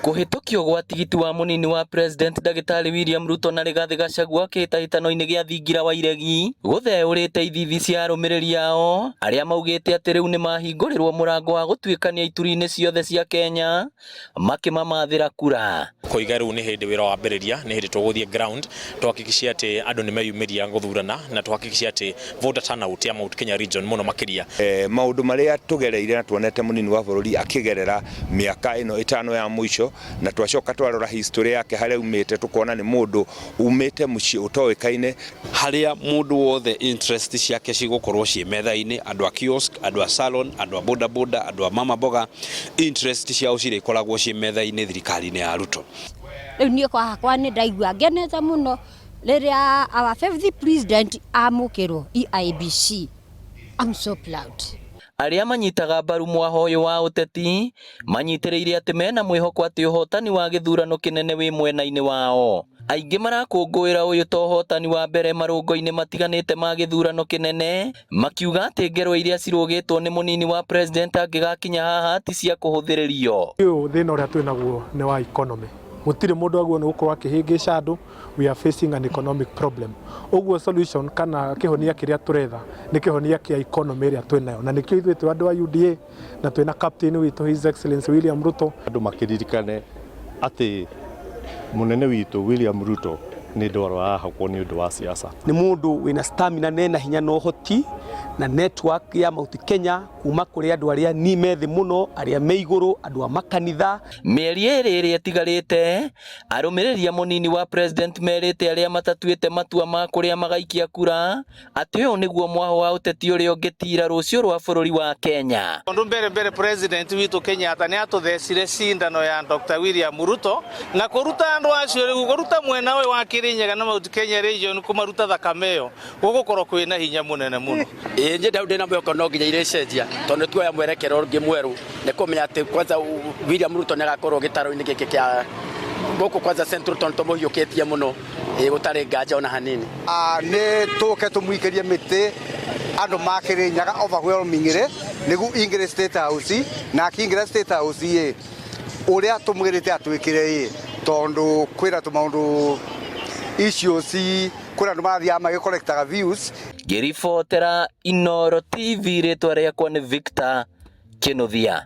Kũhĩtũkio gwa tigiti wa mũnini wa President Ndagĩtarĩ William Ruto na Rigathĩ Gachagua kĩhĩtahĩtano-inĩ gĩa thingira wa iregi gũtheũrĩte ithithi cia arũmĩrĩri ao arĩa maugĩte atĩ rĩu nĩmahingũrĩrwo mũrango wa gũtuĩkania ituri-inĩ ciothe cia Kenya makĩmamathĩra kura. Koiga rĩu nĩ hĩndĩ wĩra wambĩrĩria, nĩ hĩndĩ tũgũthiĩ ground tũhakikicie atĩ andũ nĩ meyumĩria gũthurana na tũhakikicie atĩ voter turnout ya Mount Kenya region mũno makĩria. Maũndũ marĩa tũgereire na tuonete mũnini wa bũrũri akĩgerera mĩaka ĩno ĩtano ya mũico, na twacoka twarora history yake harĩa aumĩte, tũkona nĩ mũndũ umĩte mũciĩ ũtoĩkaine. Harĩa mũndũ wothe interest ciake cigũkorwo ciĩ metha-inĩ, andũ a kiosk, andũ a salon, andũ a boda boda, andũ a mama mboga, interest ciao cirĩkoragwo ciĩ metha-inĩ thirikari-inĩ ya Ruto. Rĩu niĩ kwa hakwa nĩ ndaigua ngenete mũno rĩrĩa our fifth president amũkĩrwo EIBC. I'm so proud. Arĩa manyitaga mbaru mwaho ũyũ wa ũteti manyitĩrĩire atĩ mena mwĩhoko atĩ ũhotani wa gĩthurano kĩnene wĩ mwena-inĩ wao. Aingĩ marakũngũĩra ũyũ ta ũhotani wa mbere marũngo-inĩ matiganĩte ma gĩthurano kĩnene, makiuga atĩ ngero iria cirũgĩtwo nĩ mũnini wa president angĩgakinya haha ti cia kũhũthĩrĩrio. Ũyũ thĩna ũrĩa twĩ naguo nĩ wa economy. Gũtirĩ mũndũ agĩrĩirwo nĩ gũkorwo akĩhĩngĩca andũ, we are facing an economic problem. Ũguo solution kana kĩhonia kĩrĩa tũretha nĩ kĩhonia kĩa economy ĩrĩa twĩ nayo, na nĩkĩo ithuĩ twĩ andũ a UDA na twĩna captain witũ His Excellency William Ruto. Andũ makĩririkane atĩ mũnene witũ William Ruto nĩ ndwaro arahakwo nĩ ũndũ wa siasa. Nĩ mũndũ wĩna stamina na ena hinya na ũhoti na network ya Mount Kenya kuma kũrĩ andũ arĩa ni me thĩ mũno, arĩa me igũrũ, andũ a makanitha. Mĩeri ĩrĩ ĩrĩa ĩtigarĩte, arũmĩrĩri a mũnini wa president merĩte arĩa matatuĩte matua ma kũrĩa magaikia kura atĩ ũyũ nĩguo mwaho wa ũteti ũrĩa ũngĩtiira rũciũ rwa bũrũri wa Kenya. Tondu mbere mbere president witũ Kenyatta nĩ atũthecire cindano ya Dr. William Ruto na kũruta andũ acio rĩu kũruta mwena ũyũ wa Kirinyaga na Mount Kenya region kũmaruta thakame ĩyo gũgũkorwo kwĩna hinya mũnene mũno. Ĩĩ niĩ ndau ndĩna mwĩhoko no nginya irĩcenjia tondũ nĩ tuoya mwerekero ũngĩ mwerũ nĩ kũmenya atĩ kwanza William Ruto nĩ agakorwo gĩtaro-inĩ gĩkĩ kĩa gũkũ kwanza Central tondũ tũmũhiũkĩtie mũno ĩĩ gũtarĩ nganja ona hanini. Nĩ tũke tũmũikĩrie mĩtĩ andũ ma Kĩrĩnyaga overwhelmingly nĩguo ingĩre State House na akĩingĩra State House ĩ ũrĩa tũmwĩrĩte atwĩkĩre ĩ tondũ kwĩna tũmaũndũ issues kwĩna andũ marathiaga magĩ views. Ngĩribotera Inooro TV rĩtwa rĩakwa nĩ Victor Kĩnuthia.